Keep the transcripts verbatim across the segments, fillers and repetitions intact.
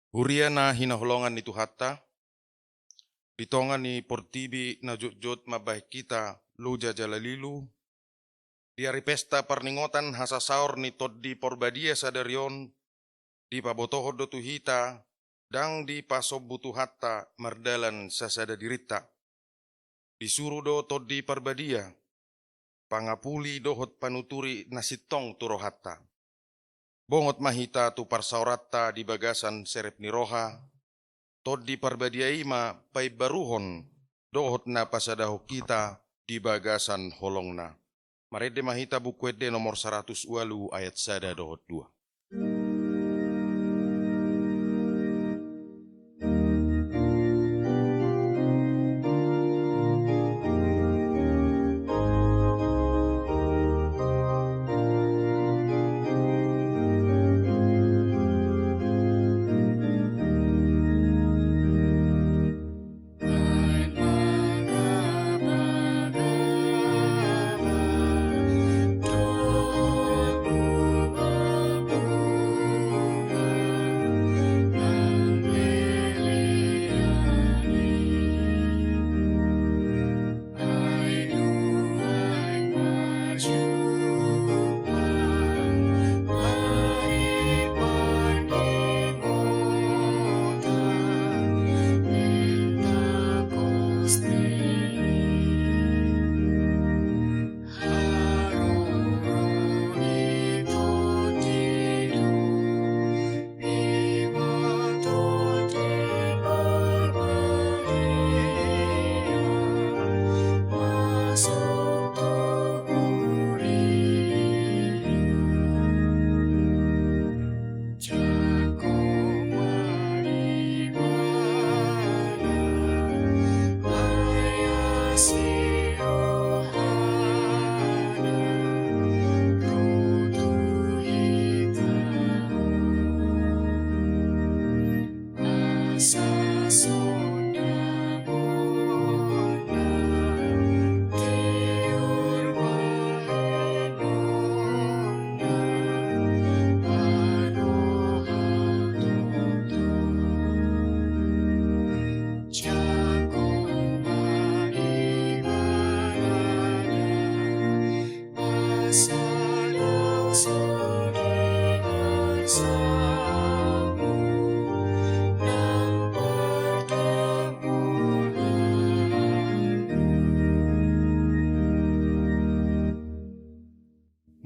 Huria na hinaholongan ni Tuhanta, di tonga ni portibi na jotjot mambahen hita loja jala lilu, di ari pesta parningotan hasasaor ni Tondi Parbadia sadari on, dipabotohon do tu hita, ndang dipasombu Tuhanta mardalan sasada dirinta. Disuru do Tondi Parbadia, pangapuli dohot panuturi na sintong tu rohanta. Bongot ma hita tu parsaoranta di bagasan serep ni roha, Tondi Parbadia i ma paimbaruhon dohot na pasadahon hita di bagasan holongna. Marende ma hita Buku Ende nomor saratus ualu ayat sada dohot dua.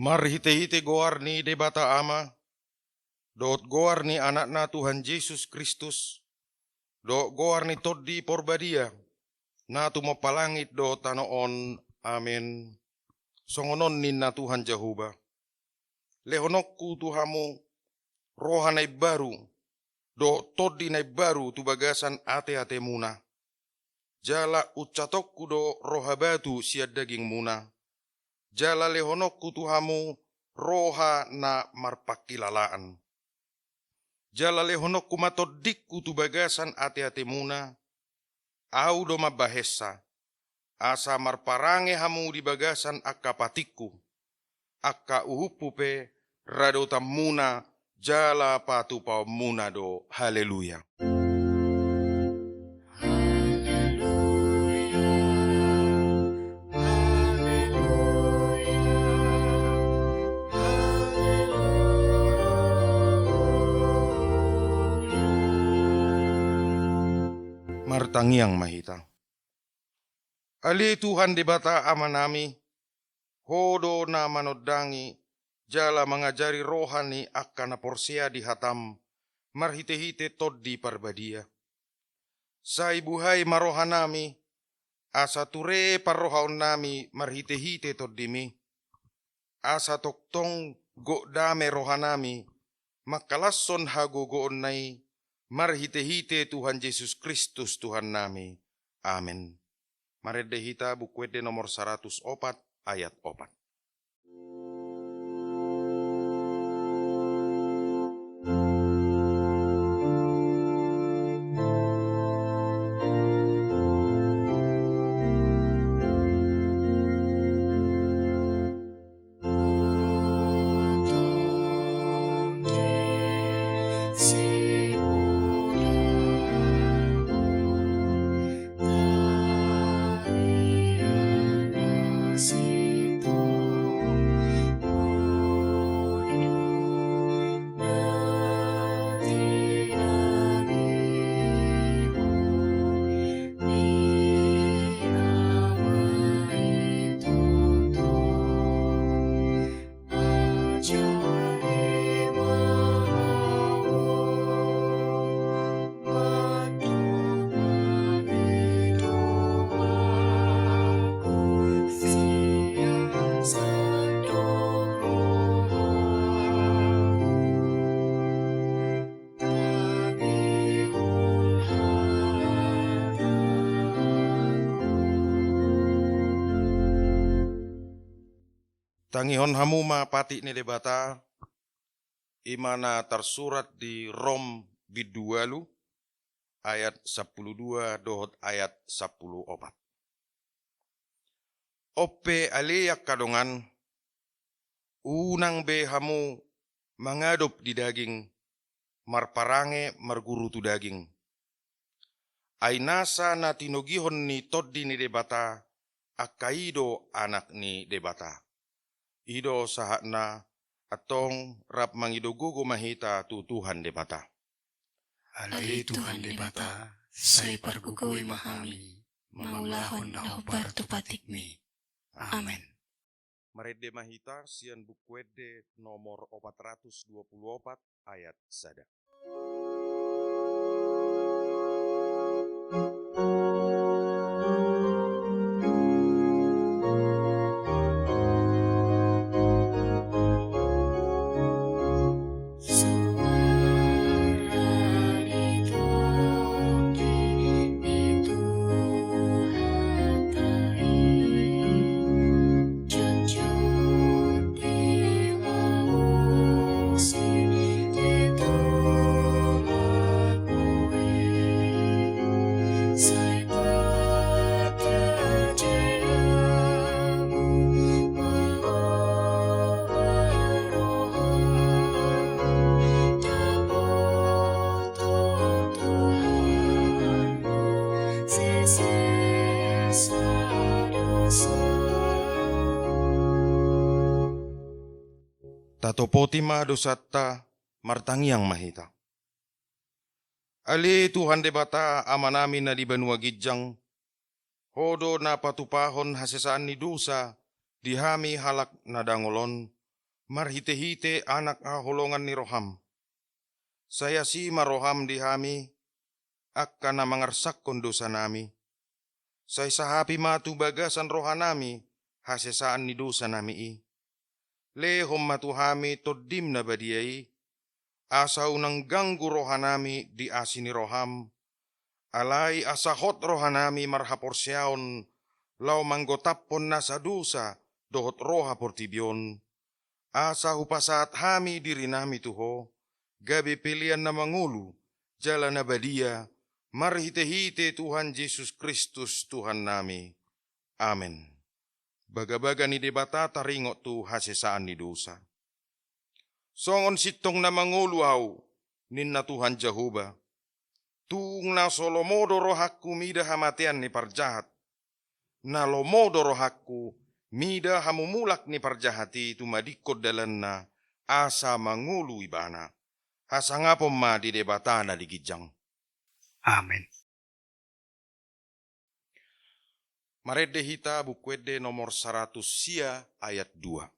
Marhitehite goar ni Debata Ama, dohot goar ni Anakna Tuhan Jesus Kristus, dohot goar ni Tondi Parbadia, na tumompa langit dohot tano on. Amen. Songon on ninna Tuhan Jahowa: Lehononku tu hamu roha na imbaru, dohot tondi na imbaru tu bagasan ateatemuna. Jala unsatonku do roha batu sian dagingmuna. Jala lehononku tu hamu roha na marpangkilalaan. Jala lehononku ma tondingku tu bagasan ateatemuna, Ahu do mambahensa, asa marparange hamu di bagasan angka patikku, angka uhumhu pe radotanmuna jala patupaonmuna do. Haleluya. Haleluya, haleluya, haleluya. Martangiang ma hita. Ale Tuhan Debata Amanami, Ho do na manondangi jala mangajari roha ni angka na porsea di hataM marhitehite Tondi Parbadia. Sai buhai ma rohanami, asa ture parrohaonnami marhitehite TondiMi, asa tongtong gok dame rohanami mangkalashon hagogoonna i marhitehite Tuhan Jesus Kristus Tuhannami. Amen. Marende hita Buku Ende nomor saratus opat ayat opat. Tangihon hamu ma patik ni Debata, i ma na tarsurat di Rom bindu ualu ayat sampulu dua dohot ayat sampulu opat. On pe ale angka dongan, unang be hamu mangadop di daging, marparange marguru tu daging. Ai nasa na tinogihon ni Tondi ni Debata, angka i do anak ni Debata. I do sahatna. Antong rap mangido gogo ma hita tu Tuhan Debata. Ale Tuhan Debata, sai pargogoi ma hami mangulahon na hombar tu patikmi. Amen. Marende ma hita sian Buku Ende nomor opat ratus dua pulu opat ayat sada. Tatopoti ma dosanta, martangiang ma hita. Ale Tuhan Debata, Amanami na di banua ginjang, Ho do na patupahon hasesaan ni dosa di hami halak na dangol on, marhitehite Anak haholongan ni roham. Sai asi ma roham di hami, angka na mangarsakkon dosanami. Sai sahapi ma tu bagasan rohanami hasesaan ni dosanami i. Lehon ma tu hami Tondim na badia i, asa unang ganggu rohanami di asi ni roham, alai asa hot rohanami marhaporseaon laho manggotaphon nasa dosa dohot roha portibi on, asa hupasahat hami dirinami tu Ho, gabe pelean na mangolu jala na badia, marhitehite Tuhan Jesus Kristus Tuhannami. Amen. Bagabaga ni Debata taringot tu hasesaan ni dosa. Songon sintong na mangolu ahu, ninna Tuhan Jahowa. Tung na so lomo do rohangku mida hamatean ni parjahat. Na lomo do rohangku mida hamumulak ni parjahat i tumadingkon dalanna, asa mangolu ibana. Hasangapon ma di Debata na di ginjang. Amen. Marende hita Buku Ende nomor saratus sia ayat dua.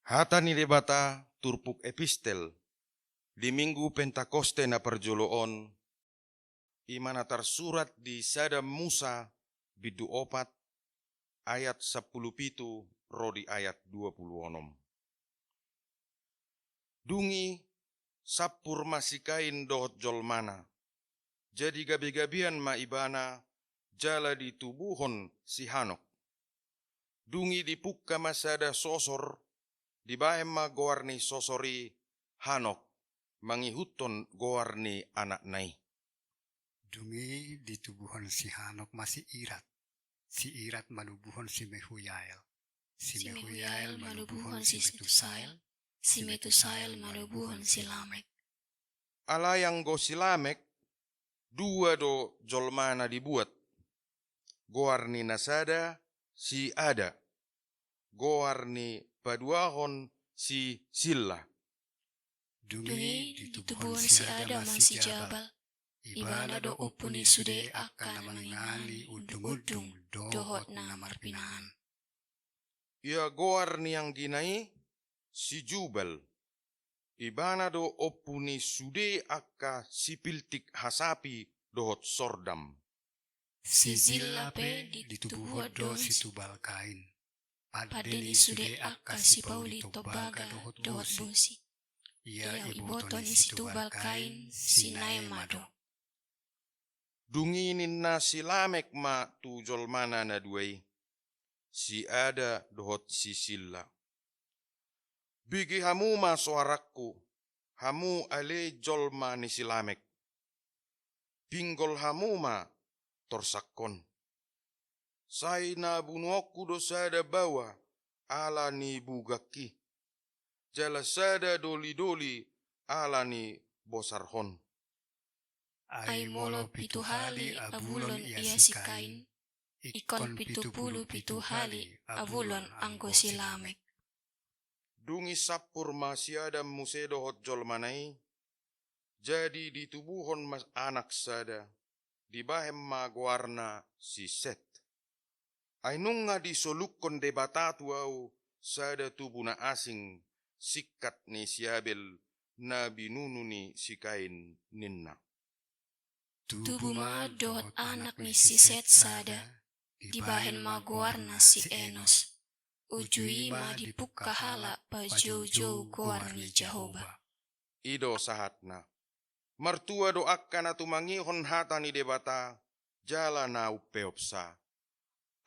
Hata ni Debata turpuk epistel di Minggu Pentakoste na parjolo on, i ma na tarsurat di Sada Musa bindu opat ayat sampulu pitu ro di ayat dua pulu onom. Dung i sampur ma si Kain dohot jolmana. Jadi gabegabean ma ibana jala ditubuhon si Hanok. Dung i dipungka ma sada sosor, dibahen ma goar ni sosor i Hanok, mangihuthon goar ni anakna i. Dung i ditubuhon si Hanok ma si Irat, si Irad manubuhon si Mehuyael. Si Mehuyael manubuhon si Metusael. Si Metusael manubuhon si Lamek. Alai anggo si Lamek, dua do jolmana dibuat. Goar ni na sada si Ada. Goar ni paduahon si Silla. Dung i ditubuhon si Ada ma si Jabal. Ibana do ompu ni sude angka na mangingangi undungundung dohot na marpinahan. Ia goar ni anggina i si Jubal. Ibana do ompu ni sude angka sipiltik hasapi dohot sordam. Si Silla pe ditubuhon do si Tubal Kain. Pande ni sude angka sipauli tombaga dohot bosi. Ia iboto ni si Tubal Kain si Naema do. Dung i ninna si Lamek ma tu jolmana na dua i, si Ada dohot si Silla. Bege hamu ma soarangku, hamu ale jolma ni si Lamek. Pinggol hamu ma torsangkon. Sai na bunuonku do sada baoa ala ni bugangki. Jala sada dolidoli ala ni bosarhon. Ai molo pitu hali abulon ia si Kain, ingkon pitu pulu pitu hali abulon anggo si Lamek. Dung i sampur ma si Adam muse dohot jolmana i, jadi ditubuhon ma anak sada, dibahen ma goarna si Set. Ai nunga disolukkon Debata tu ahu sada tubu na asing, singkat ni si Abel na binunu ni si Kain, ninna. Tubu ma dohot anak ni si Set sada, dibahen ma goarna si Enos. Uju i ma dipungka halak pajoujou goar ni Jahowa. I do sahatna. Martua do angka na tumangihon hata ni Debata, jala na umpeopsa.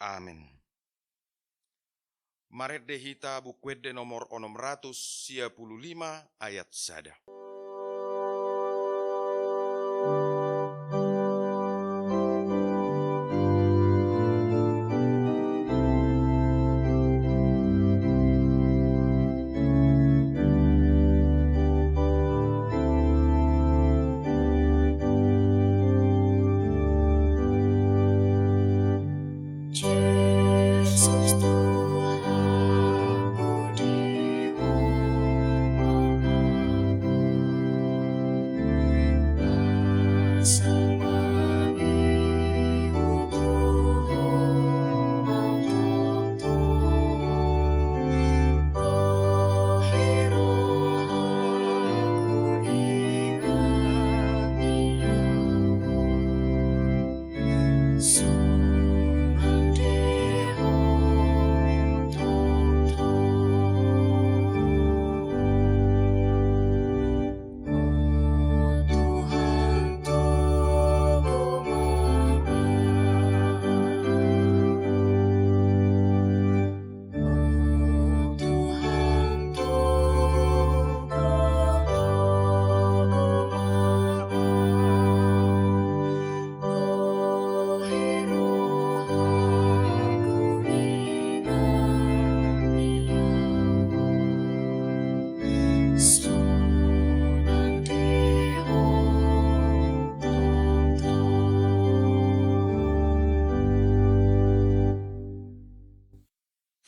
Amen. Marende hita Buku Ende nomor onom ratus sia pulu lima, ayat sada.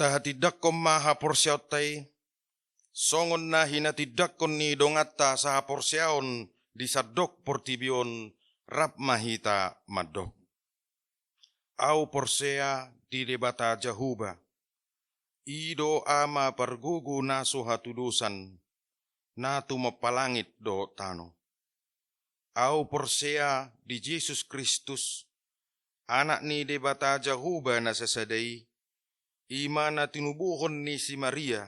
Tahatindangkon ma haporseaonta i, songon na hinatindangkon ni donganta sahaporseaon di sandok portibi on, rap ma hita mandok. Ahu porsea di Debata Jahowa, i do Ama pargogo na so hatudosan, na tumompa langit dohot tano. Ahu porsea di Jesus Kristus, Anak ni Debata Jahowa na sasada i, i ma na tinubuhon ni si Maria,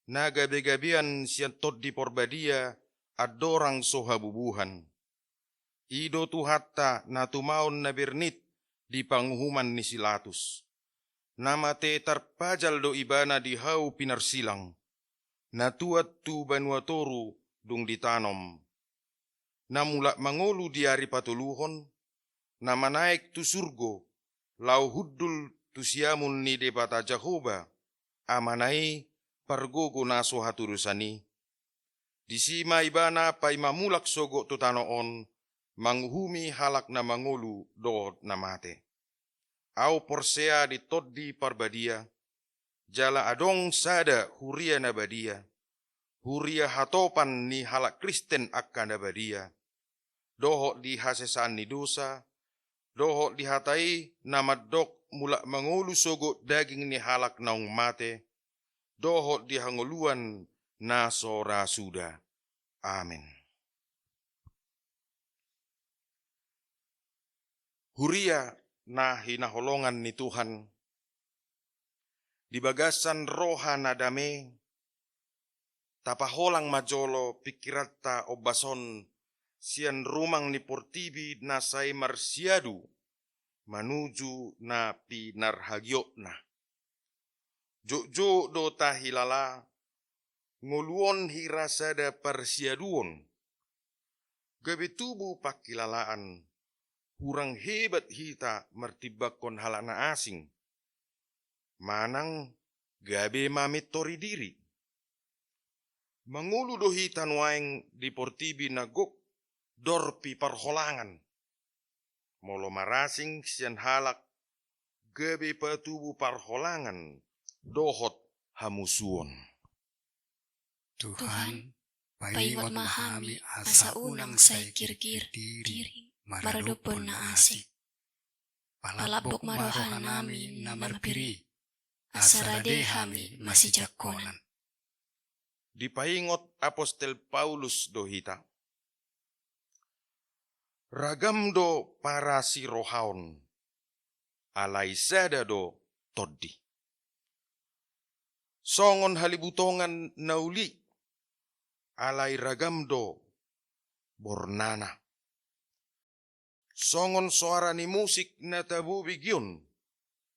na gabegabean sian Tondi Porbadia andorang so habubuhan. I do Tuhanta na tumaon na bernit di panguhuman ni si Latus. Na mate tarpajal do ibana di hau pinarsilang, na tuat tu banua toru dung ditanom. Na mulak mangolu di ari patoluhon, na manaek tu surgo, laho hundul tu siamun ni Debata Jahowa, Amana i, pargogo na so hatudosan i. Disi ma ibana paima mulak sogot tu tano on, manguhumi halak na mangolu dohot na mate. Ahu porsea di Tondi Parbadia, jala adong sada huria na badia, huria hatopan ni halak Kristen angka na badia, dohot di hasesaan ni dosa, dohot di hata i na mandok mulak mangolu sogot daging ni halak naung mate, dohot di hangoluan na so ra suda. Amen. Huria na hinaholongan ni Tuhan, di bagasan roha na dame, tapaholang ma jolo pingkiranta ombas on sian rumang ni portibi na sai marsiadu manuju na pinarhagiotna. Jotjot do tahilala, ngolu on hira sada parsiaduon. Gabe tubu pangkilalaan, hurang hebat hita martimbangkon halak na asing. Manang gabe mamintori diri. Mangolu do hita nuaeng di portibi na gok dorpi parholangan. Molo marasing sian halak, gabe patubu parholangan dohot hamusuon. Tuhan, paingot ma hami asa unang sai kirkir diri maradophon na asing. Palambok ma roha nami na marpir i, asa rade hami masijangkonan. Dipaingot Apostel Paulus do hita. Ragam do parasirohaon, alai sada do tondi. Songon halibutongan na uli, alai ragam do bornana. Songon soara ni musik na tabo begeon,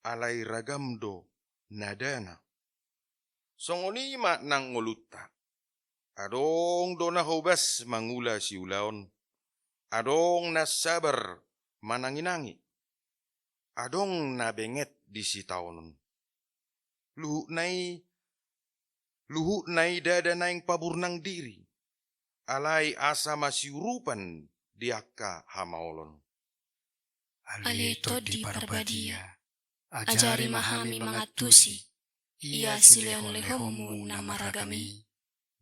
alai ragam do nadana. Songon i ma nang ngolunta. Adong do na hobas mangula siulaon, adong na sabar mananginangi, adong na benget di sitaonon. Luhutna i, luhutna i ndada naeng paburnang diri, alai asa masiurupan di angka hamaolon. Ale Tondi Parbadia, ajari ma hami mangantusi ia silehonlehonmu na maragam i,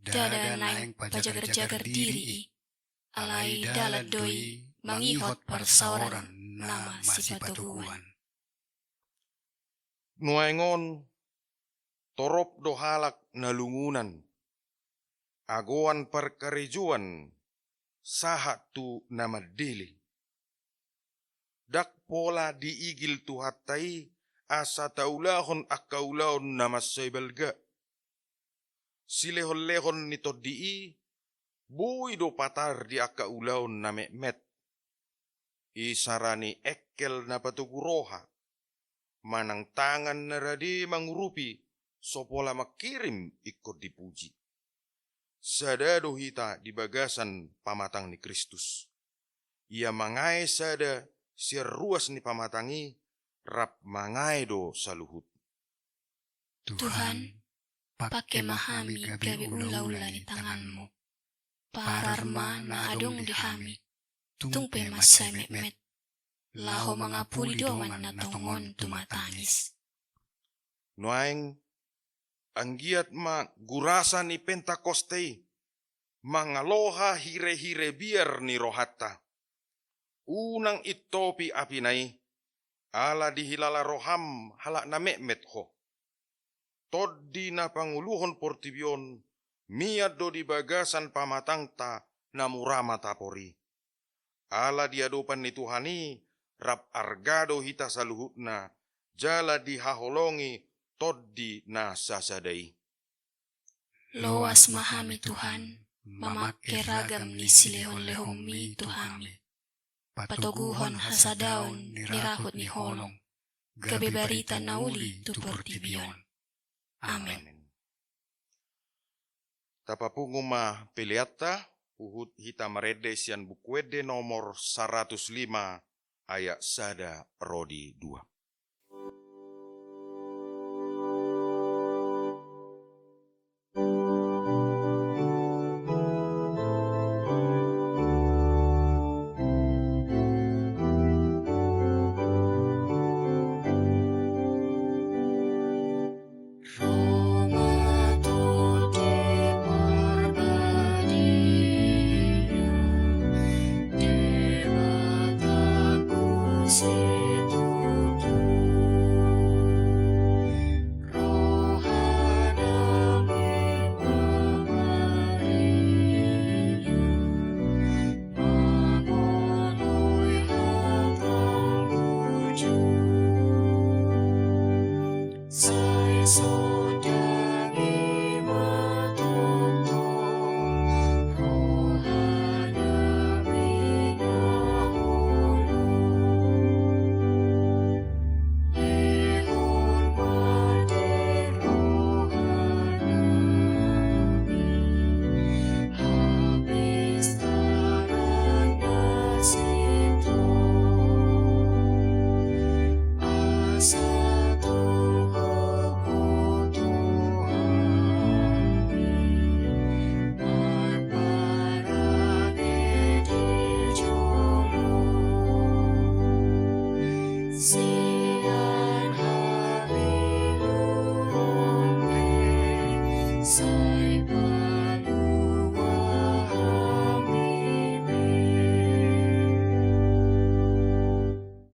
ndada naeng pajagarjagar diri i, alai dalan do i mangihot parsaoran na masipatoguan. Nuaeng on, torop do halak na lungunan, agoan parkarejoan sahat tu na mandele. Ndang pola diigil Tuhanta i asa taulahon angka ulaon na mansai balga. Silehonlehon ni tondi i boi do patar di angka ulaon na metmet. Isarani engkel na patogu roha, manang tangan na rade mangurupi, so pola mangkirim ingkon dipuji. Sada do hita di bagasan pamatang ni Kristus. Ia mangae sada sian ruas ni pamatang i, rap mangae do saluhut. Tuhan, pangke ma hami gabe ulaula ni tanganmu. Parar ma na adong di hami, tung pe mansai metmet, laho mangapuli dongan na tongon tumatangis. Nuaeng, anggiat ma gurasa ni Pentakosta i mangaloha hirehire biar ni rohanta. Unang intopi apina i, ala dihilala roham halak na metmet ho. Tondi na panguluhon portibi on, mian do di bagasan pamatangta na mura ma tapor i. Ala di adopan ni Tuhan i, rap arga do hita saluhutna, jala dihaholongi Tondi na sasada i. Loas ma hami Tuhan, mamangke ragam ni silehonlehonmi tu hami. Patoguhon hasadaon ni rahut ni holong, gabe barita na uli tu portibi on. Amen. Tapapungu ma peleanta, huhut hita marende sian Buku Ende nomor saratus lima ayat sada ro di dua. sai palua hami be.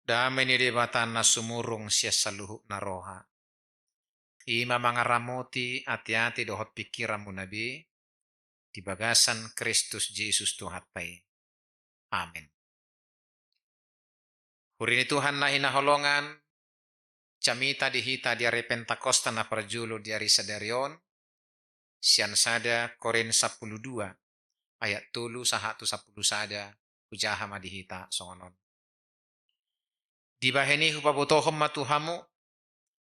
Dame ni Debata na sumurung sian saluhutna roha, i ma mangaramoti ateate dohot pingkiranmuna be di bagasan Kristus Jesus Tuhanta i. Amen. Huria ni Tuhan na hinaholongan, jamita di hita di ari Pentakosta na parjolo di ari sadari on, sian sada Korint sampulu dua ayat tolu sahat tu sampulu sada, hujaha ma di hita songon on. Dibahen i hupabotohon ma tu hamu,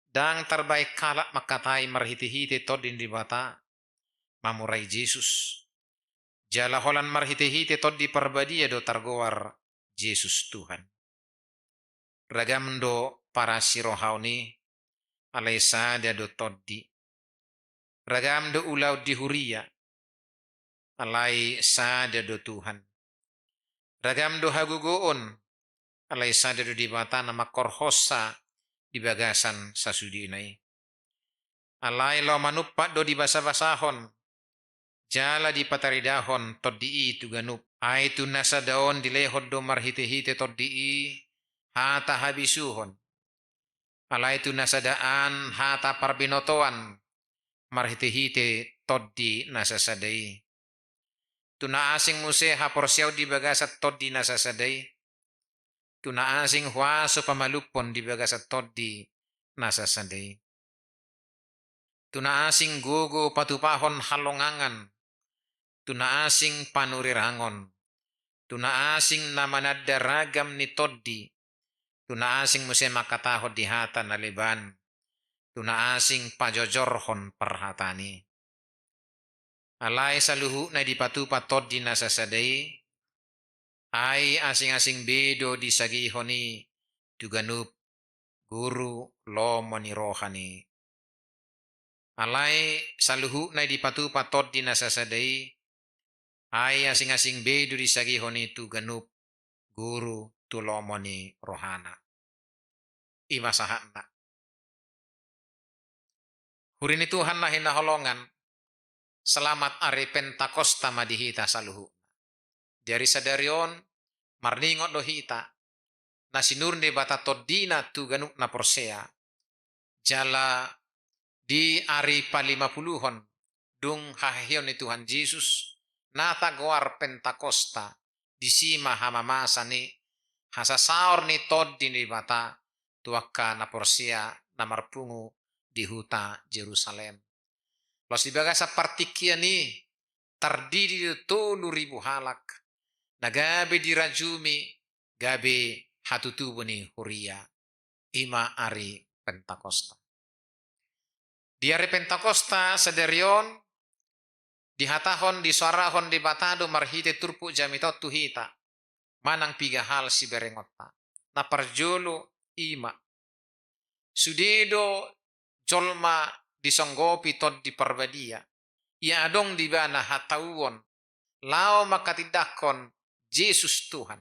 ndang tarbahen halak mangkatai marhitehite Tondi ni Debata, mamurai Jesus. Jala holan marhitehite Tondi Parbadia do targoar Jesus Tuhan. Ragam do parasirohaon i, alai sada do Tondi. Ragam do ulaon di huria, alai sada do Tuhan. Ragam do hagogoon, alai sada do Debata na mangkorhonsa di bagasan sasudena i. Alai laho manumpak do dibasabasahon jala dipataridahon Tondi i tu ganup. Ai tu na sada on dilehon do marhitehite Tondi i hata habisuhon. Alai tu na sada an hata parbinotoan marhitehite Tondi na sasada i. Tu na asing muse haporseaon di bagasan Tondi na sasada i. Tu na asing huaso pamalumhon di bagasan Tondi na sasada i. Tu na asing gogo patupahon halongangan. Tu na asing panurirangon. Tu na asing na mananda ragam ni tondi. Tu na asing muse mangkatahon di hata na leban. Tu na asing pajojorhon parhataan i. Alai saluhutna i dipatupa Tondi na sasada i, ai asing-asing be do disagihon i tu ganup guru lomo ni roha ni. Alai saluhutna i dipatupa Tondi na sasada i, ai asing-asing be do disagihon i tu ganup guru tu lomo ni rohana. I ma sahatna. Huria ni Tuhan na hinaholongan, selamat ari Pentakosta ma di hita saluhutna. Di ari sadari on, marningot do hita, na sinurung Debata Tondina tu ganup na porsea. Jala di ari palimapuluhon, dung haheheon ni Tuhan Jesus, na tagoar Pentakosta, disi ma hamamasa ni hasasaor ni Tondi ni Debata tu angka na porsea na marpungu di huta Jerusalem. Laos di bagasan partingkian i tardidi do tolu ribu halak, na gabe dirajumi, gabe hatutubu ni huria. I ma ari Pentakosta. Di ari Pentakosta sadari on, dihatahon, disoarahon Debata do marhite turpuk jamita on tu hita, manang piga hal siberengonta. Na parjolo i ma, sude do jolma disonggopi Tondi Parbadia, ia adong di ibana hatauon, laho mangkatindangkon Jesus Tuhan.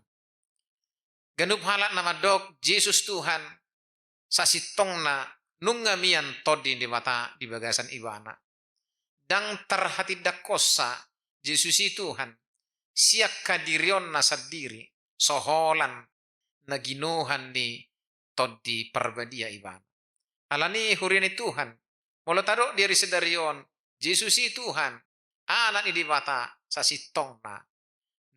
Ganup halak na mandok Jesus Tuhan, sasintongna nunga mian Tondi ni Debata di bagasan ibana. Ndang tarhatindangkonsa Jesus i Tuhan sian hadirionna sandiri, so holan na ginohan ni Tondi Parbadia ibana. Alani i, huria ni Tuhan, molo tadok di ari sadari on, Jesus i Tuhan, Anak ni Debata sasintongna,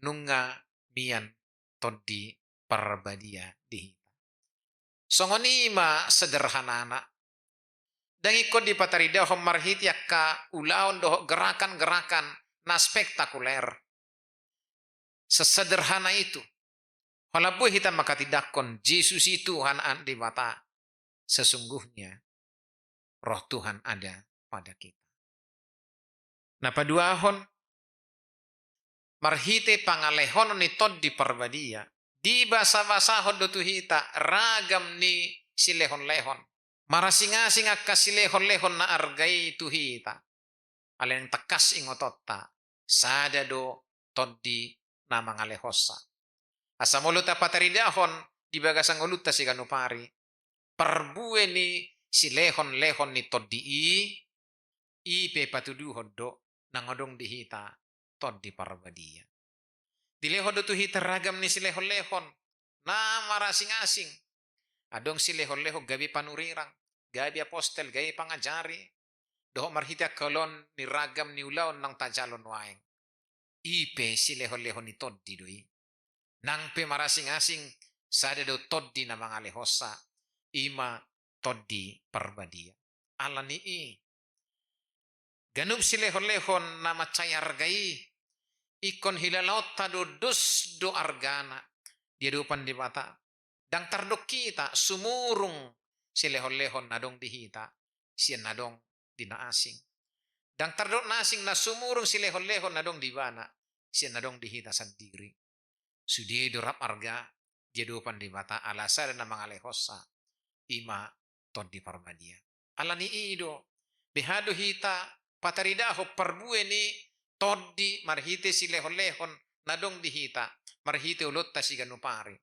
nunga mian Tondi Parbadia di hita. Songon i ma sederhanana. Ndang ingkon dipataridahon marhite angka ulaon dohot gerakan-gerakan na spektakuler. Sesederhana itu. Holan boi hita mangkatindangkon Jesus i Tuhan, Anak Debata, sesungguhnya Roh Tuhan ada pada kita. Na paduahon, marhite pangalehonon ni Tondi Parbadia, dibasabasahon do tu hita ragam ni silehonlehon. Marasing-asing angka silehonlehon na arga i tu hita. Alai naeng tangkas ingotonta, sada do Tondi na mangalehonsa. Asa molo tapataridahon di bagasan ngolunta siganup ari, parbue ni silehonlehon ni Tondi i, I pe patuduhon do nang adong di hita Tondi Parbadia. Dilehon do tu hita ragam ni silehon-lehon na marasing-asing. Adong silehon-lehon gabe panurirang, gabe apostel, gabe pangajari, dohot marhite angka ulaon ni ragam ni ulaon naung tajalo nuaeng. I pe silehon-lehon ni Tondi do i. Nang pe marasing-asing, sada do Tondi na mangalehonsa, i ma Tondi Parbadia. Ala ni i, ganup silehon-lehon na mansai arga i, ingkon hilalaonta do dos do argana di adopan Debata. Ndang tardok hita sumurung silehon-lehon na adong di hita sian na adong di na asing. Ndang tardok na asing na sumurung silehon-lehon na adong di ibana sian na adong di hita sandiri. Sude do rap arga di adopan Debata ala sada na mangalehonsa, i ma Tondi Parbadia. Ala ni i do, beha do hita pataridahon parbue ni tondi marhite silehon-lehon na adong di hita, marhite ulaonta siganup ari.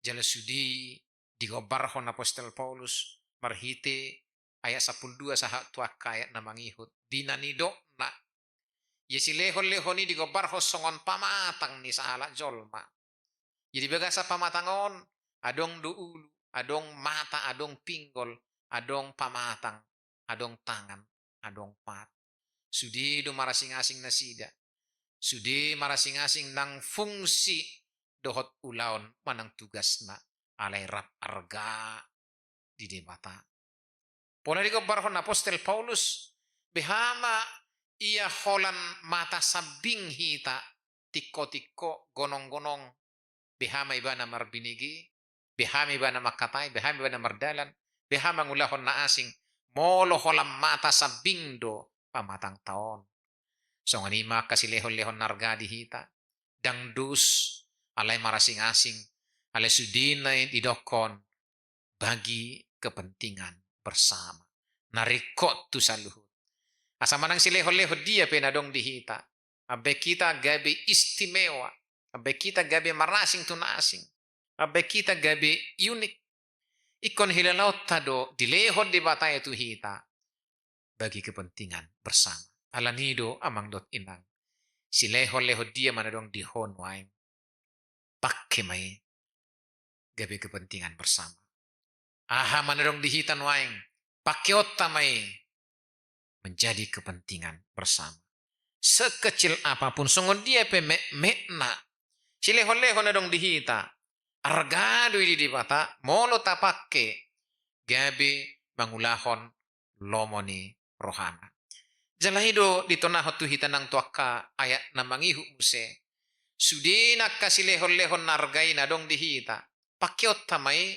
Jala sude digombarhon apostel Paulus marhite ayat sampulu dua sahat tu angka ayat na mangihut. Di na nidokna, ia silehon-lehon i digombarhon songon pamatang ni sahalak jolma. Ia di bagasan pamatang on, adong do ulu, adong mata, adong pinggol, adong pamatang, adong tangan, adong pat. Sude do marasing-asing nasida. Sude marasing-asing nang fungsi dohot ulaon manang tugasna, alai rap arga di Debata. Pola digombarhon apostel Paulus, beha ma ia holan mata sambing hita, tingko-tingko, gonong-gonong, beha ma ibana marbinege, beha ma ibana mangkatai, beha ma ibana mardalan, beha mangulahon na asing, molo holan mata sambing do pamatangta on. Songon i ma angka silehon-lehon na arga di hita, ndang dos, alai marasing-asing, alai sude na didokkon bagi kepentingan bersama. Na ringkot tu saluhut. Asa manang silehon-lehon dia pe na adong di hita, ambaen hita gabe istimewa, ambaen hita gabe marasing tu na asing, ambaen hita gabe unik. Ingkon hilalaonta do dilehon Debata i tu hita bagi kepentingan bersama. Ala ni i do amang dohot inang, silehon-lehon dia ma na adong di ho nuaeng, pangke ma i gabe kepentingan bersama. Aha ma na adong di hita nuaeng, pangkeonta ma i menjadi kepentingan bersama. Sekecil apapun, songon dia pe metmetna silehon-lehon na adong di hita, arga do i di Debata molo tapangke gabe mangulahon lomo ni rohana. Jala i do ditonahon tu hita nang tu angka ayat na mangihut muse. Sude na angka silehon-lehon na arga i na adong di hita, pangkeonta ma i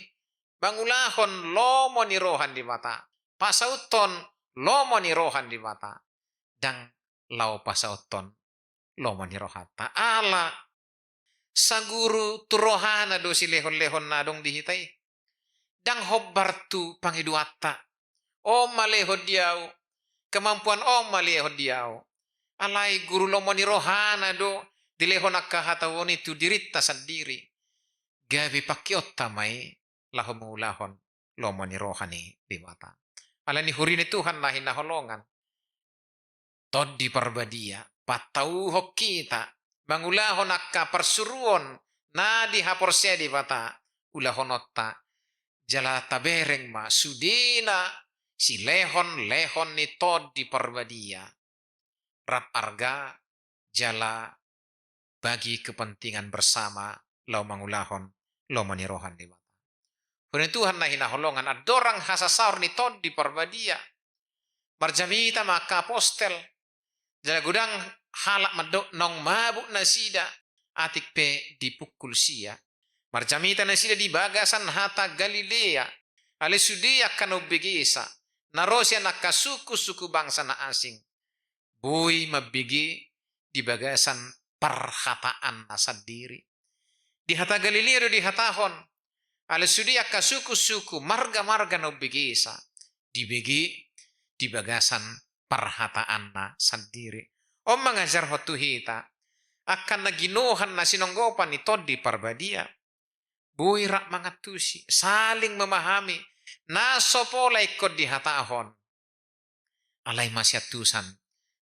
mangulahon lomo ni roha ni Debata, pasauthon lomo ni roha ni Debata, ndang laho pasauthon lomo ni rohanta. Ala saguru tu rohana do silehon-lehon na adong di hita i. Ndang hombar tu pangidoanta. On ma lehon di ahu, kemampuan on ma lehon di ahu. Alai guru lomo ni rohana do dilehon angka hata on i tu dirinta sandiri. Gabe pangkeonta ma i laho mangulahon lomo ni roha ni Debata. Ala ni huria ni Tuhan na hinaholongan, Tondi Parbadia patauhon hita mangulahon angka parsuruon na dihaporseai Debata ulahononta, jala tabereng ma sudena silehon-lehon ni Tondi Parbadia, rap arga jala bagi kepentingan bersama laho mangulahon lomo ni roha ni Debata. Huria ni Tuhan na hinaholongan, andorang hasasaor ni Tondi Parbadia, marjamita ma angka apostel, jala godang halak mandok naung mabuk nasida, atik pe dipungkul sia. Marjamita nasida di bagasan hata Galilea, alai sude angka na umbegesa, na ro sian angka suku-suku bangsa na asing, boi mambege di bagasan parhataanna sandiri. Di hata Galilea do dihatahon, alai sude angka suku-suku, marga-marga na umbegesa, dibege di bagasan parhataanna sandiri. On mangajarhon tu hita, angka na ginohan na sinonggopan ni Tondi Parbadia, boi rap mangantusi, saling memahami, na so pola ingkon dihatahon. Alai masiantusan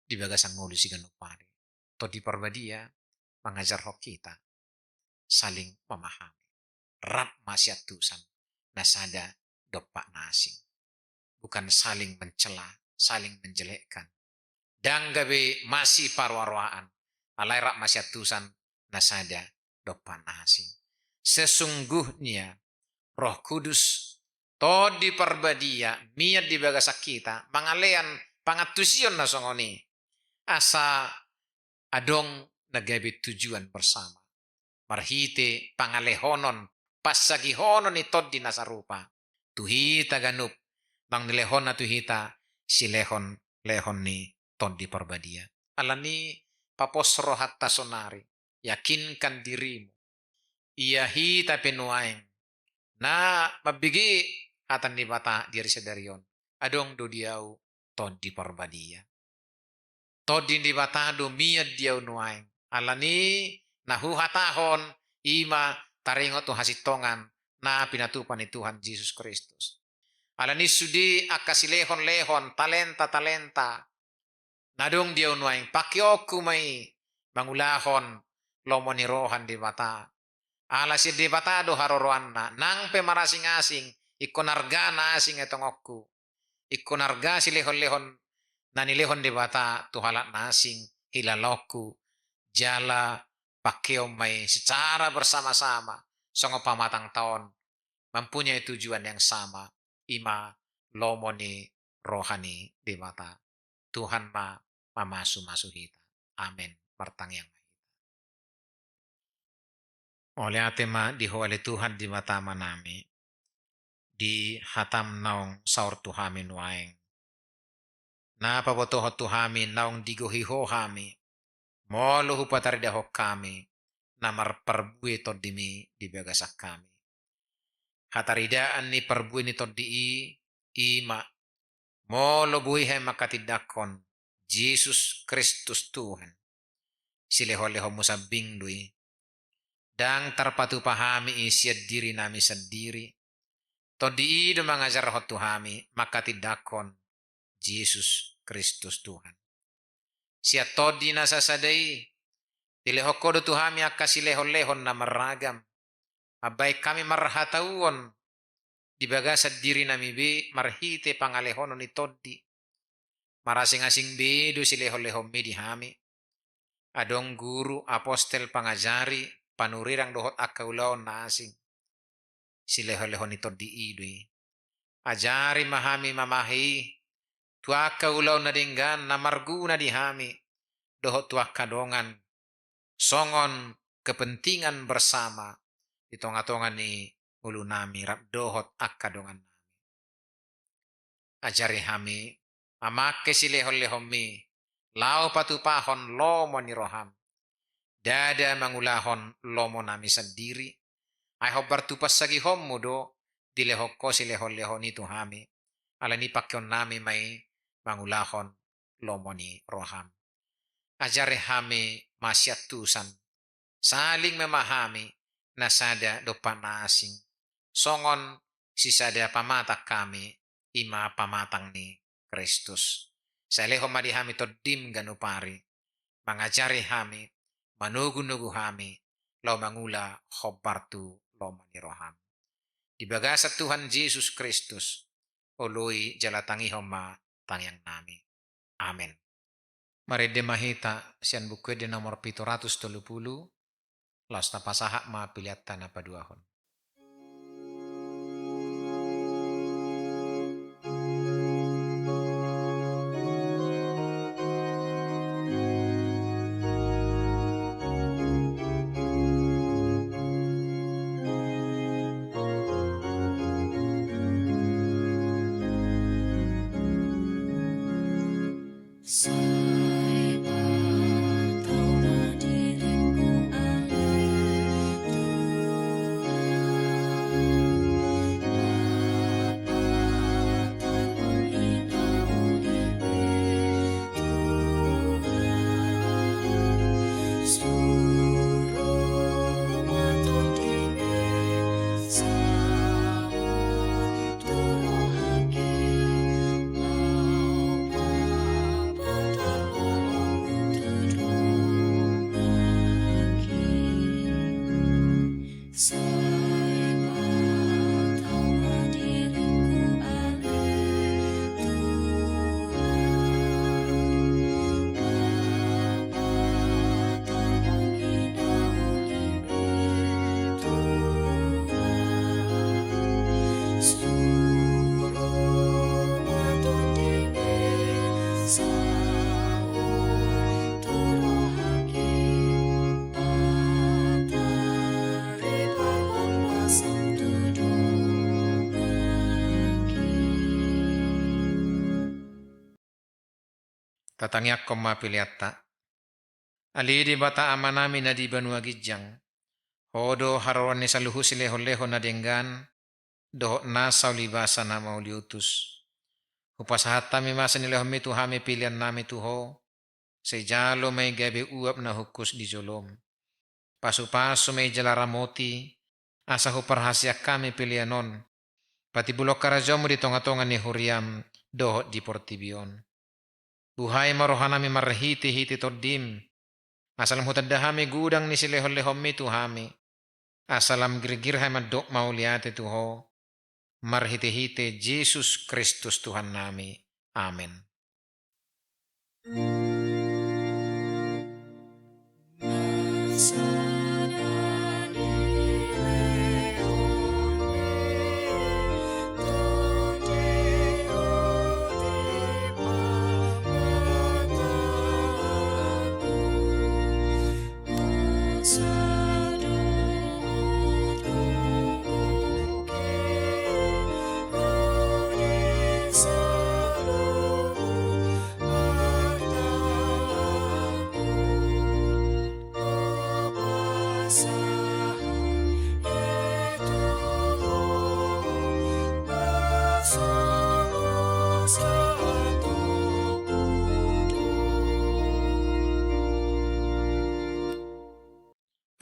di bagasan ngolu siganup ari. Tondi Parbadia mangajarhon hita saling memahami. Rap masiantusan na sada dompak na asing. Bukan saling mencela, saling menjelekkan. Ndang gabe masiparoaroaan, alai rap masiantusan na sada dompak na asing. Sesungguhnya Roh Kudus, Tondi Parbadia, mian di bagasan hita, mangalean pangantusion na songon i. Asa adong na gabe tujuan bersama. Marhite pangalehonon, pansagihonon ni tondi na sarupa. Tu hita ganup, naung nilehonna tu hita, silehon-lehon ni Tondi Parbadia. Alani i papos rohanta sonari, yakinkan dirimu. Ia hita pe nuaeng, na mambege hata ni Debata di ari sadari on, adong do di ahu Tondi Parbadia. Tondi ni Debata do mian di ahu nuaeng. Alani i na huhatahon i ma taringot tu hasintongan na pinatupa ni Tuhan Jesus Kristus. Alani i sude angka silehon-lehon, talenta-talenta na adong di ahu nuaeng, pakeonku ma i mangulahon lomo ni roha ni Debata. Ala sian Debata do haroroanna, nang pe marasing-asing, ingkon arga na asing etongonku. Ingkon arga silehon-lehon na nilehon Debata tu halak na asing, hilalaonku, jala pakeon ma i secara bersama-sama, songon pamatangta on, mempunyai tujuan yang sama, i ma lomo ni roha ni Debata. Tuhan ma mamasu-masu hita. Amen. Martangiang ma hita. Mauliate ma di Ho ale Tuhan Debata Amanami, di hataM naung saor tu hami nuaeng. Na pabotohon tu hami naung digohi Ho hami, molo hupataridahon hami na marparbue TondiMi di bagasan hami. Hataridaan ni parbue ni Tondi i, i ma, molo boi hami mangkatindangkon Jesus Kristus Tuhan, silehon-lehonMu sambing do i. Ndang tarpatupa hami i sian dirinami sandiri. Tondi i do mangajarhon tu hami mangkatindangkon Jesus Kristus Tuhan. Sian Tondi na sasada i, dilehon Ho do tu hami angka silehon-lehon na marragam. Mambahen hami marhatauon di bagasan dirinami be marhite pangalehonon ni Tondi. Marasing-asing be do silehon-lehonMi di hami. Adong guru, apostel, pangajari, panurirang dohot angka ulaon na asing. Silehon-lehon ni Tondi i do i. Ajari ma hami mamahe i tu angka ulaon na denggan na marguna di hami dohot tu angka dongan, songon kepentingan bersama di tonga-tonga ni ngolunami rap dohot angka dongannami. Ajari hami mamangke silehon-lehonMi laho patupahon lomo ni rohaM. Ndada mangulahon lomonami sandiri, ai hombar tu pansagihonMu do dilehon Ho silehon-lehon i tu hami. Alani i pakeonnami ma i mangulahon lomo ni rohaM. Ajari hami masiantusan, saling memahami, na sada dompak na asing, songon sisada pamatang hami, i ma pamatang ni Kristus. Sai lehon ma di hami TondiM ganup ari, mangajari hami, manogu-nogu hami, laho mangula hombar tu lomo ni rohaM. Di bagasan Tuhan Jesus Kristus, oloi jala tangihon ma tangiangnami. Amen. Marende ma hita sian Buku Ende nomor pitu ratus tolu pulu, laos tapasahat ma peleanta na paduahon. Sai patau ma diringku ale Tuhan. Tatangiangkon ma peleanta. Ale Debata Amanami na di banua ginjang, Ho do haroroan ni saluhut silehonlehon na denggan dohot nasa ulibasa na mauliutus. Hupasahat hami ma sian nilehonmi tu hami peleannami tu Ho, sai jalo ma i gabe uap na hungkus di jolom. Pasupasu ma i jala ramoti, asa huparhaseang hami pelean on patimbulhon harajaonmu di tongatonga ni huriam dohot di portibi on. Buhai ma rohanami marhitehite Tondim, asa lam hutanda hami godang ni silehonlehonmi tu hami, asa lam girgir hami mandok mauliate tu Ho, marhitehite Jesus Kristus Tuhannami. Amen.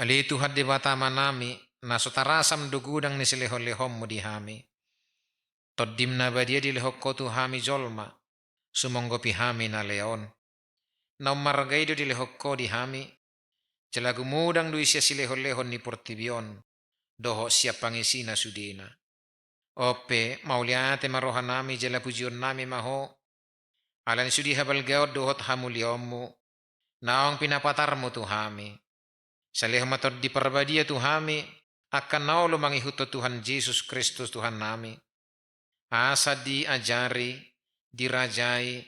Ale Tuhan Debata Amanami, na so tarasam do godang ni silehonlehonmu di hami. Tondim na badia dilehon Ho tu hami jolma, sumonggopi hami na lea on. Naung marga i do dilehon Ho di hami, jala gumodang do i sian silehonlehon ni portibi on, dohot sian pangisina sudena. On pe, mauliate ma rohanami jala pujionnami ma Ho, ala ni sude habalgaon dohot hamuliaonmu, naung pinapatarmu tu hami. Sai lehon ma Tondi Parbadia tu hami, angka na olo mangihuthon Tuhan Jesus Kristus Tuhannami. Asa diajari, dirajai,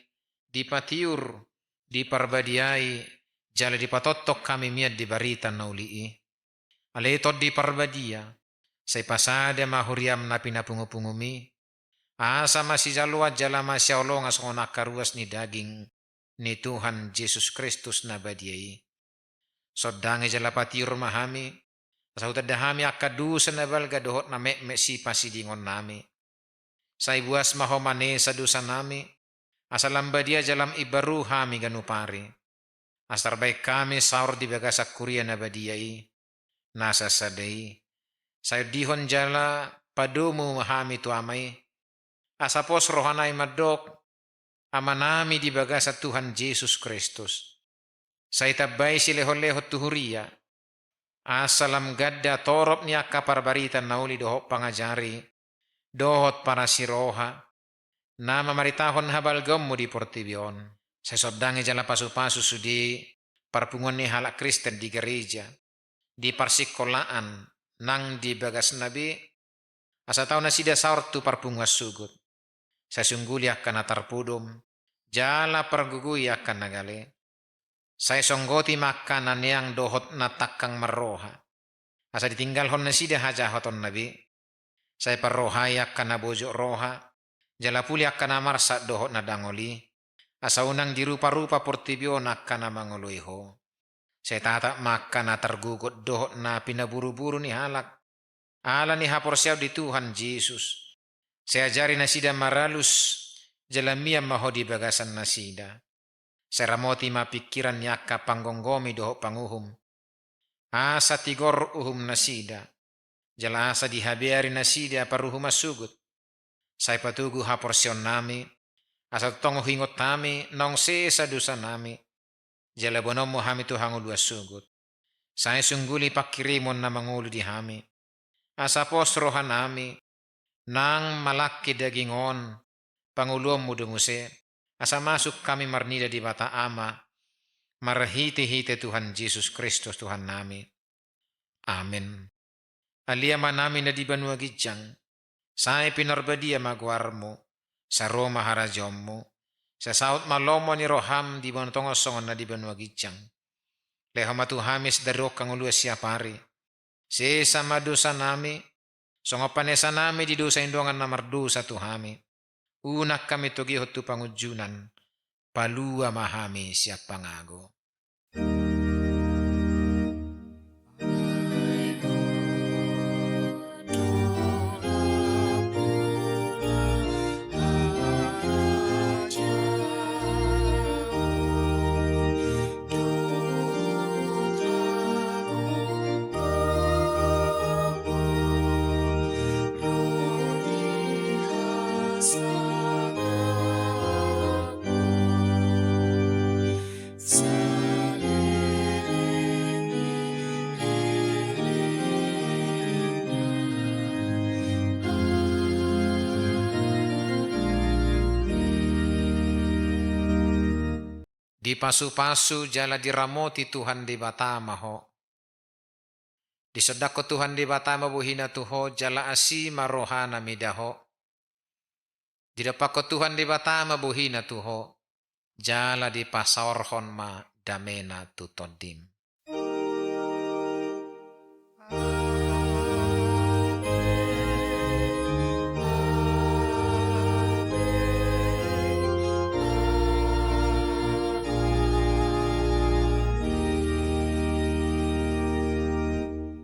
dipatiur, diparbadiai, jala dipatongtong hami mian di barita na uli i. Ale Tondi Parbadia, sai pasada ma huriam na pinapungupunguMi, asa masijaloan jala masihaholongan songon angka ruas ni daging ni Tuhan Jesus Kristus na badia i. Sondangi jala patiur ma hami, asa hutanda hami angka dosa na balga dohot na metmet sipasidingonnami. Sai buas ma Ho manesa dosanami, asa lam badia jala lam imbaru hami ganup ari. Asa tarbahen hami saor di bagasan huria na badia i, na sasada i. Sai ondihon jala padomu ma hami tu Ama i, asa pos rohana i mandok, Amanami di bagasan Tuhan Jesus Kristus. Sai tambai silehonlehon tu huria, asa lam ganda torop ni angka parbarita na uli dohot pangajari, dohot parasiroha, na mamaritahon habalgaonmu di portibi on. Sai sondangi jala pasupasu sude parpunguan ni halak Kristen di gareja, di parsingkolaan nang di bagasna be, asa tau nasida saor tu parpunguan sogot. Sai sungguli angka na tarpudum, jala pargogoi angka na gale. Sai songgoti ma angka na neang dohot na tangkang marroha, asa ditinggalhon nasida hajahatonna be. Sai parrohai angka na bojok roha, jala puli angka na marsak dohot na dangol i, asa unang diruparupa portibi on angka na mangoloi Ho. Sai tatap ma angka na targogot dohot na pinaburuburu ni halak, ala ni haporseaon di Tuhan Jesus. Sai ajari nasida maralus, jala mian ma Ho di bagasan nasida. Sai ramoti ma pingkiran ni angka panggomgomi dohot panguhum, asa tigor uhum nasida, jala asa dihabeari nasida paruhuman sogot. Sai patogu haporseaonnami, asa tongtong huingot hami naung sesa dosanami, jala boanonmu hami tu hangoluan sogot. Sai sungguli pangkirimon na mangolu di hami, asa pos rohanami, nang malangke daging on, pangoluonmu do muse, asa masuk hami marnida Debata Ama, marhitehite Tuhan Jesus Kristus Tuhannami. Amen. Ale Amanami na di banua ginjang, sai pinarbadia ma goarmu, sai ro ma harajaonmu, sai saut ma lomo ni roham di banua tonga on songon na di banua ginjang. Lehon ma tu hami sadari on hangoluan siapari. Sesa ma dosanami, songon panesanami di dosa ni dongan na mardosa tu hami. Unang hami togihon tu pangunjunan, palua ma hami sian pangago. Dipasupasu jala diramoti Tuhan Debata ma ho. Disondangkon Tuhan Debata ma bohina tu ho, jala asi ma rohana mida ho. Didompakkon Tuhan Debata ma bohina tu ho, jala dipasaorhon ma damena tu tondim.